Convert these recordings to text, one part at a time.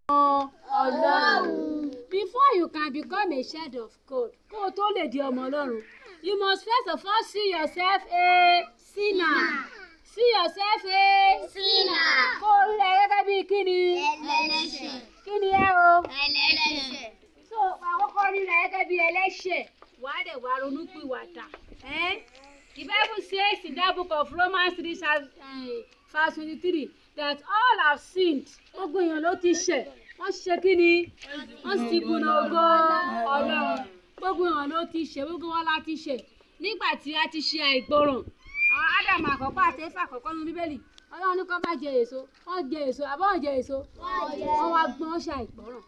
Ọlọ́run. Before you can become a child of God, kó o tó lè di ọmọ Ọlọ́run, you must first of all see yourself a sinner. See yourself a Sinner. Kó o rí ẹ gẹ́gẹ́ bí kíni? Ẹlẹ́ṣẹ̀. Kíni ẹ o? Ẹlẹ́ṣẹ̀. So àkọ́kọ́ rí rẹ gẹ́gẹ́ bí ẹlẹ́ṣẹ̀, wàá dẹ̀ wá ronú pìwàdà. Eh? The Bible says in that book of Romans 3 verse 23 that all have sinned. Gbogbo èèyàn ló ti ṣẹ̀. Wọ́n ṣe kí ni? Wọ́n sì ti kùnà ògo Ọlọ́run. Gbogbo èèyàn ló ti ṣẹ̀, gbogbo wọn la ti ṣẹ̀. Nígbà tí a ti ṣe àìgbọràn, àwọn Ádámù àkọ́kọ́ àti Éfà àkọ́kọ́ nínú Bíbélì, Ọlọ́run ní kó má jẹ èso, wọ́n jẹ èso, àbọ̀ wọ́n jẹ èso, wọ́n wá gbọ́n ṣe àìgbọràn.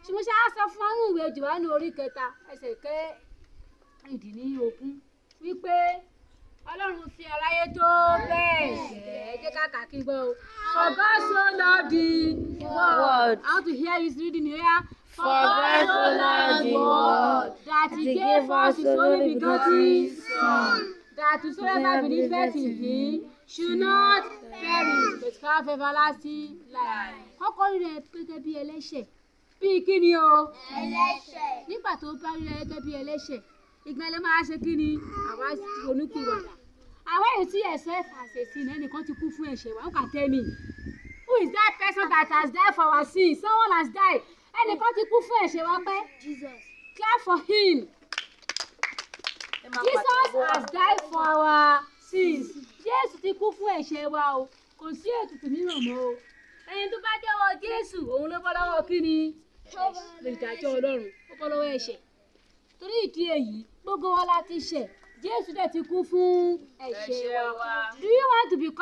Ṣùgbọ́n ṣá sọ fún wa nínú ìwé Jòhánù orí 3 ẹsẹ̀ 16 wípé Ọlọ́run fi aráyé tó bẹ́ẹ̀ gẹ́. Jẹ́ ká kà kí n gbọ́ o. For God so loved the world. I want to hear his reading here. For God so loved the world that he gave us his only begotten Son, that whosoever believeth in him should not perish but have everlasting life. Kọ́kọ́ rí rẹ gẹ́gẹ́ bí ẹlẹ́ṣẹ̀. Bíi kí ni o? Ẹlẹ́ṣẹ̀. Nígbà tó bá rí rẹ gẹ́gẹ́ bí ẹlẹ́ṣẹ̀, ìgbà ló máa ṣe kí ni? Àwa ronúpìwàdà. Àwọn èyí tí yourself as a sin, ẹnìkan ti kú fún ẹ̀ṣẹ̀ wa. Who can tell me? Who is that person that has died for our sin? Someone has died. Ẹnìkan ti kú fún ẹ̀ṣẹ̀ wa pẹ́. Jesus. Clap for him. Jesus has died for our sins. Jésù ti kú fún ẹ̀ṣẹ̀ wa o. Kò sí ètùtù mìíràn mọ́ o. Ẹni tó bá jẹ́wọ́ Jésù, òun ló bọ́ lọ́wọ́ kí ni? Ìdájọ́ Ọlọ́run. Ó bọ́ lọ́wọ́ ẹ̀ṣẹ̀. Torí ìdí èyí, gbogbo wa la ti ṣẹ̀. Jésù dẹ̀ ti kú fún ẹ̀ṣẹ̀ wa. Do you want to become